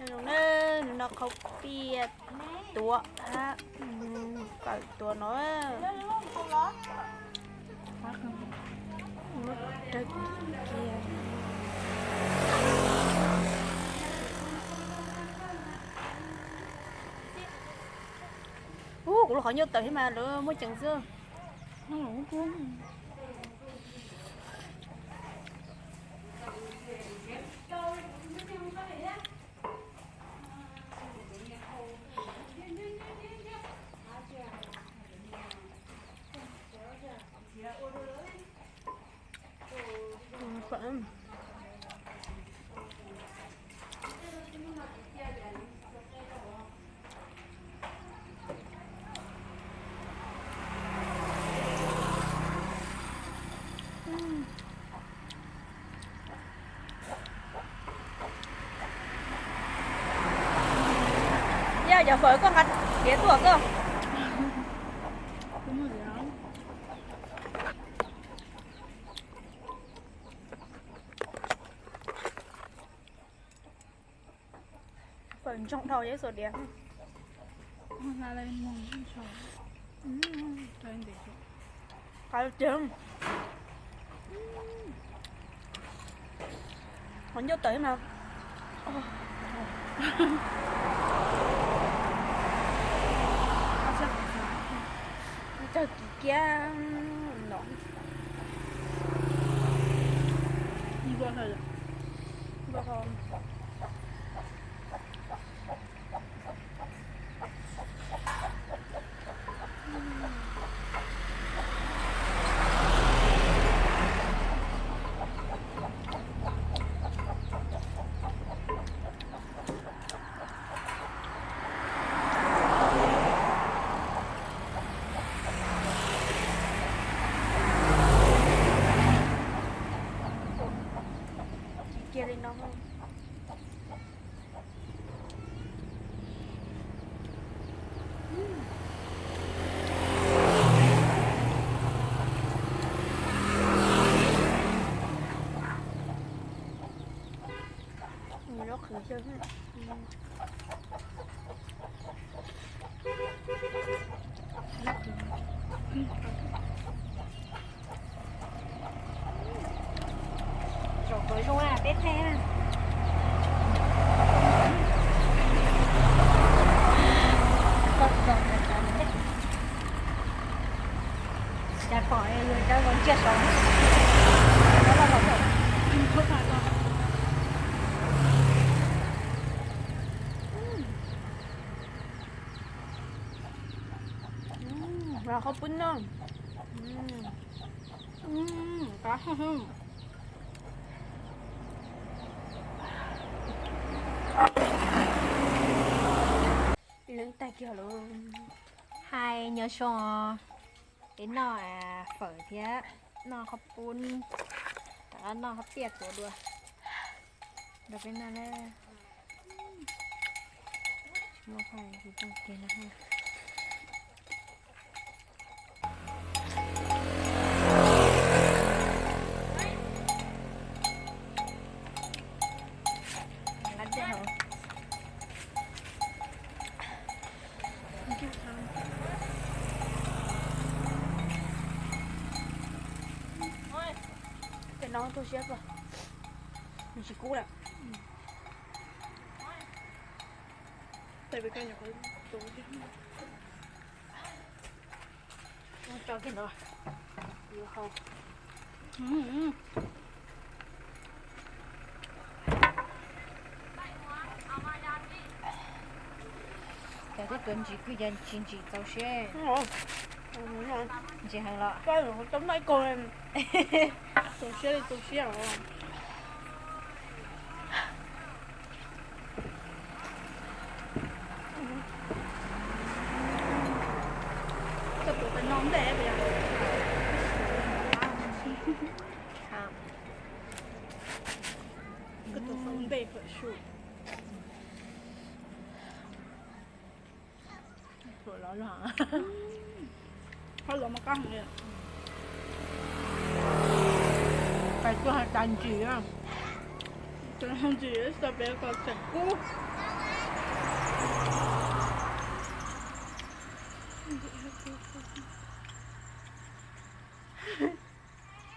Zoo na, nws no qhauv pias tuav hab fawm tuav no. Ub, kuv los qhov ncauj tawm thiab mas lawv muab ceev xwb. Yog cov fawm koj nqa diav tuaj koj. Fawm ntsoog dhau yog ib xuas diav. Qab tiag. Qhov ncauj tawm mas. Tsawg kiv kiab no. Kiag li no. Nws lub qhwv xyaw. Zaum kawg zoo na, peb thaij na. Cas pom cov ntsia saud. Qhov pub no. Leej tag kiag lawm. Hais nyob zoo, peb noj fawm thiab noj qhov pub, rov qab noj qhov piaj tuav dua rau peb noj na. Muaj pha tsis tau kiag no. Cov no tuaj siab kawg, nws tsis kub lawm. Tso kiag no. Cov twb tuav ntsim kwj ces tsis ntsim txaus siab. Ntsim heev los. Txaus siab li txaus siab os. Koj tuav pem no ntej puas yog? Koj tuav ntej phawm su. Qab los mas qab heev li. Pais tuaj has tas ntsim. Ntsis xav pem kom tseem kub.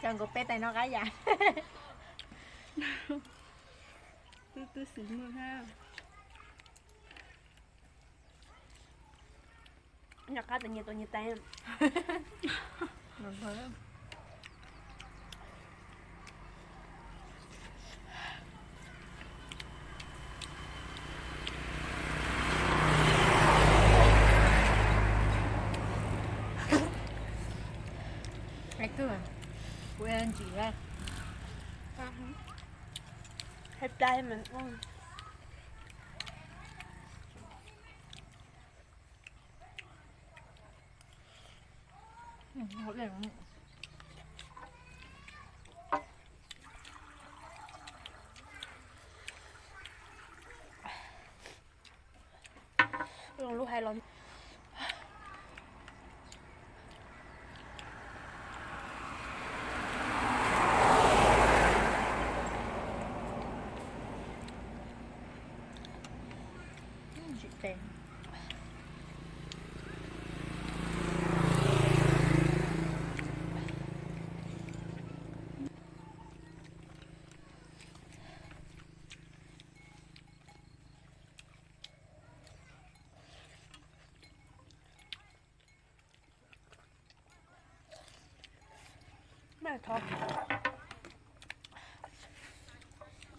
Cov nkaus peb tais no qab yam. Twb twb xis muag hab. Nyob qab tus nyias tus nyias tais. Kuv ntsim hais plab mas. Lub hais los ntsim tes.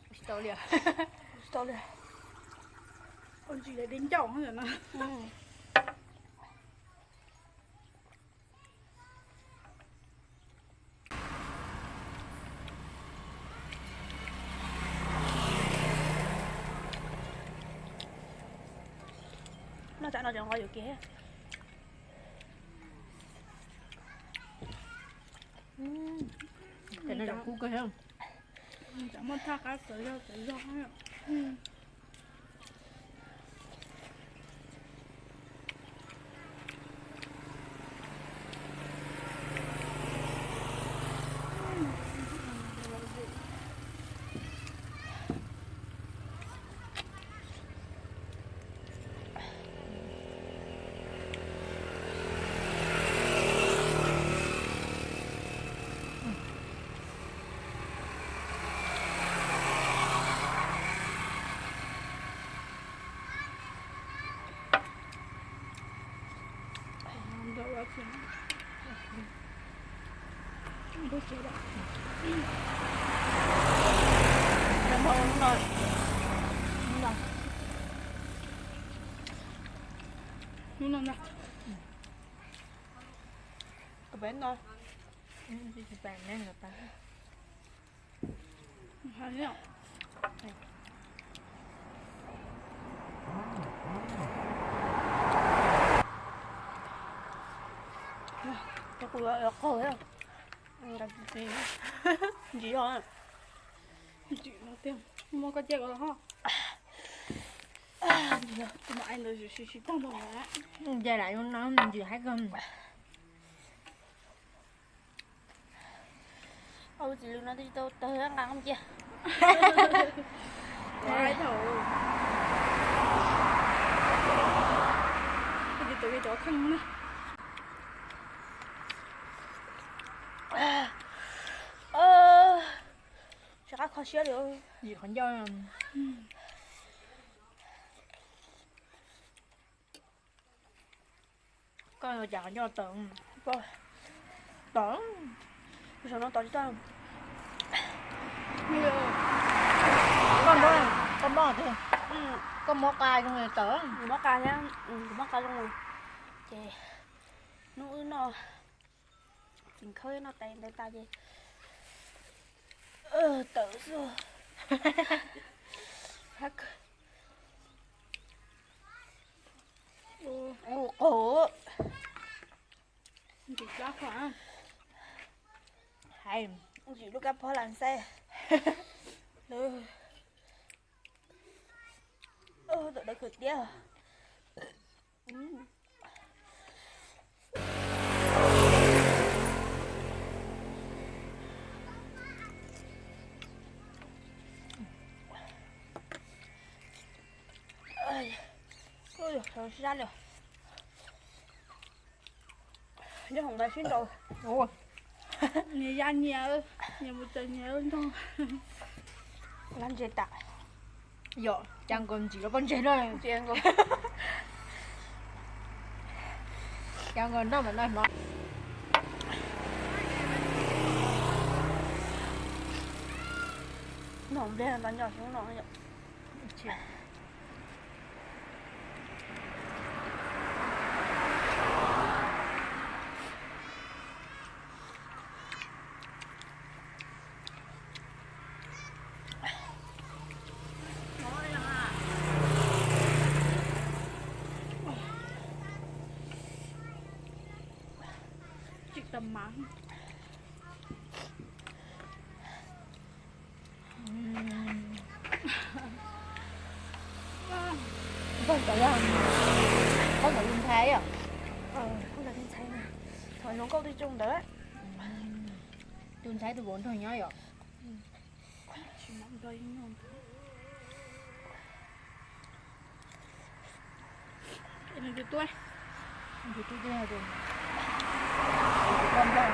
Tsis tau li, tsis tau li. Ua ntsis li dib ncauj no. Noj tsam no cov nqos yuav kiag. Cov no kub kawg thiab. Tsam muaj thaj qab txawv zog txawv zog. Hnub no, hnub no, hnub no. Cov kuv yuav qaug thiab. Ntsim yog, ntsim no tiag, muab koj cia ko los ho. Ntsim yog, tus no ai ntawd sim sim tag npaum no. Ntsim lam no ntsim haib kawg. Ua txiv lws no twb tsis tau tawg nqa cia. Tus cov kheej na. Tsis qab kho siab li. Yim qhov ncauj. Koj cas qhov ncauj tawm, tawm, kuv saum no tawm tsis tau. Koj muab, koj muab, koj muab qa zoo li tawm. Kuv muab qa thiab, kuv muab qa zoo ces hnub wb noj txiv khawb noj tais ntawd tas ces tawm xwb. Ua qaug. Ntsim plab kho. Hais ntsim lub kab phob lam xaib. Tawm dawb khawv tiab. Sib sab li. Nyob hauv mas sib nraus. Nyias ya nyias, nyias mus txawm nyias nrog. Lab ntses tas. Yom, cas nkaus ntsim lub pob ntseg na. Cas nkaus noj mas noj hmo. Noj nplej no nyob xyoob no yom. Tsis tau mas. Npawg ntawd, npawg ntawd tus ntxhais yom? Npawg ntawd tus ntxhais na, thaum zoo nkauj twb zoo ntawd. Tus ntxhais tus vauv nrog nyob yom? Nws tus tub, nws tus tub, poj nplog,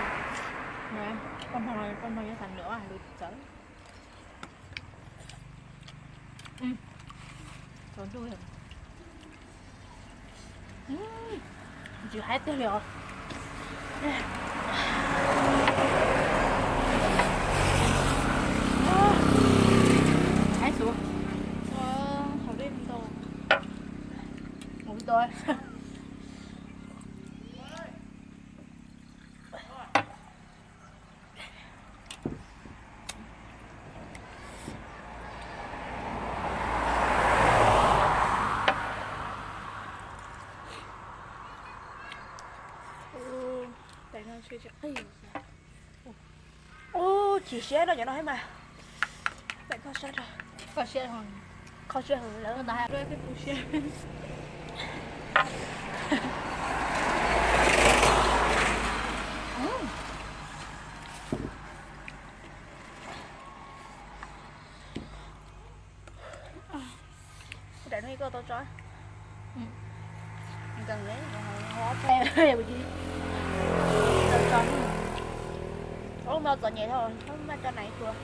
poj nplog, poj nplog nyob sab nram hais lus txawv. Tsaus ntuj, ntsis haib tiag li os. Haib xwb. Ua li ntawd. Ub, chim siab no cov no thiab mas. Kho siab, kho siab heev lawm. Daim no koj tau tso. Ub, no txom nyem thaum maj tso nais tuag.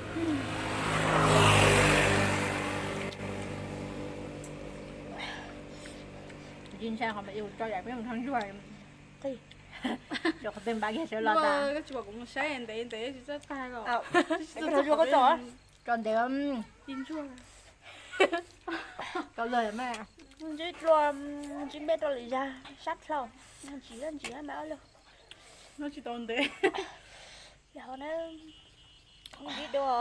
Kuv tsis ntshai qhov mas yus tso yam peb mus nrog ntsuag, qhov peb npaj kiag sawv los tas. Koj tsis pom kuv mus saib ntev ntev tsis txawj tag los. Tso ntev. Tau lawm mas. Ntsib dlua, ntsib npej rau lwm yag sab dlhau, ntsis ntsis mas ob lug. Noj tsis tau ntev. Yog na, ntsib dua.